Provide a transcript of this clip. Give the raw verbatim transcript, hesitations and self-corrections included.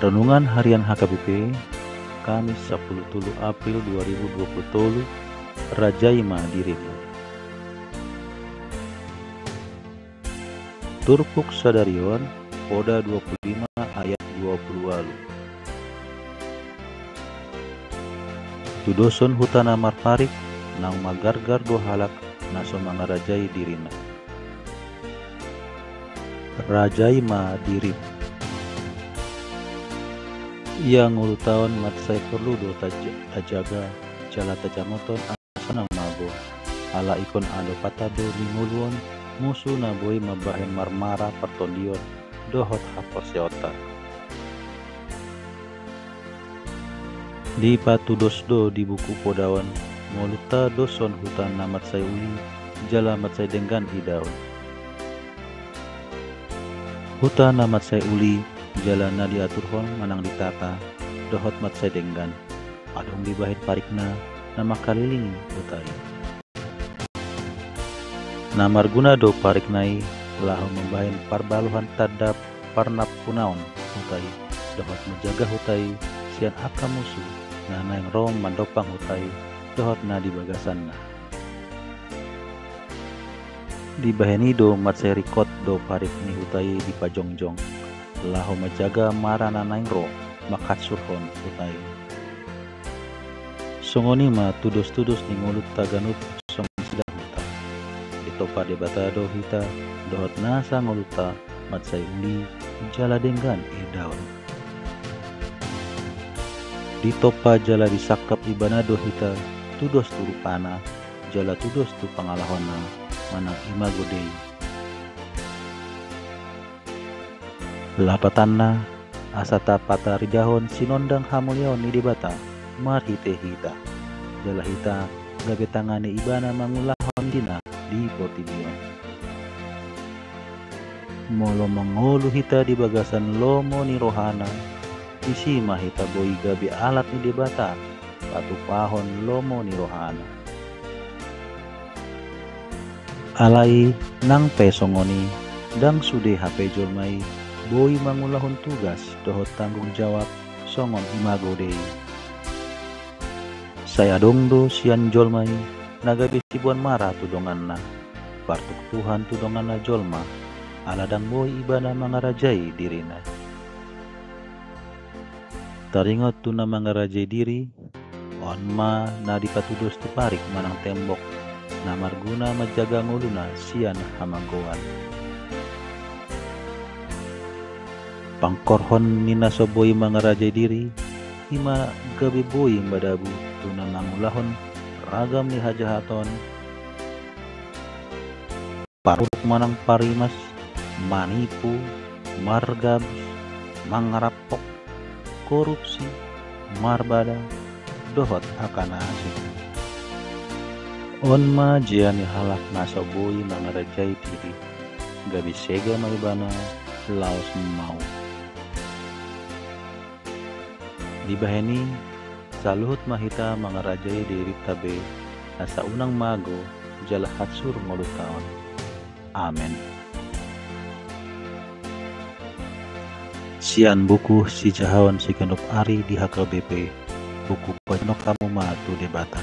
Renungan Harian H K B P, Kamis, sapuluh tolu April dua ribu dua puluh tolu. Rajai ma dirimu. Turpuk sadari on, Poda dua puluh lima ayat dua puluh ualu. Tudoshon huta na marparik, naung magargar do halak na so mangarajai dirina. Rajai ma dirim. Ia ngolunta on mansai porlu do taj-, tajaga, jala tajamothon asa unang mago. Ala ingkon adopanta do di ngolu on musu na boi mambahen marmara partondion dohot haporseaonta. Dipatudos do di buku Poda on, ngolunta dos on huta na mansai uli, jala mansai denggan idaon. Huta na mansai uli, jala na diaturhon manang ditata, dohot mansai denggan. Adong dibahen parikna na mangkalilingi huta i. Na marguna do parikna i laho mambahen parbaluhan tanda parnampunaon huta i, dohot manjaga huta i sian angka musu na naeng ro mandompang huta i, dohot na di bagasanna. Dibahen i do mansai ringkot do parik ni huta i dipajongjong, laho manjaga mara na naeng ro manghansurhon huta i. Songon i ma tudos-tudos ni ngolunta ganup songon sida huta. Ditompa Debata do hita dohot nasa ngolunta mansai uli jala denggan idaon. Ditompa jala disangkap Ibana do hita tudos tu rupana, jala tudos tu pangalahona manang imago Dei. Lapatanna, asa tapataridahon sinondang hamuliaon ni Debata marhite hita, jala hita gabe tangan ni Ibana mangulahon diriNa di portibi on. Molo mangolu hita di bagasan lomo ni rohaNa, disi ma hita boi gabe alat ni Debata patupahon lomo ni rohaNa. Alai nang pe songon i, ndang sude hape jolma i boi mangulahon tugas dohot tanggung jawab songon imago Dei. Sai adong do sian jolma i na gabe siboan mara tu donganna, partuktuhan tu donganna jolma, ala ndang boi ibana mangarajai dirina. Taringot tu na mangarajai diri, on ma na dipatudos tu parik manang tembok, na marguna manjaga ngoluna sian hamagoan. Pangkorhon ni na so boi mangarajai diri, i ma gabe boi madabu tu na mangulahon ragam ni hajahaton, paruruk manang parimas, manipu, margabus, mangarampok, korupsi, marbadal, dohot angka na asing. On ma jea ni halak na so boi mangarajai diri, gabe sega ma ibana laos mauk. Dibahen i, saluhut ma hita mangarajai dirinta be, asa unang mago jala hansur ngolunta on. Amen. Sian buku Sijahaon Siganup Ari di H K B P, buku Pajonok Hamu Ma tu Debata.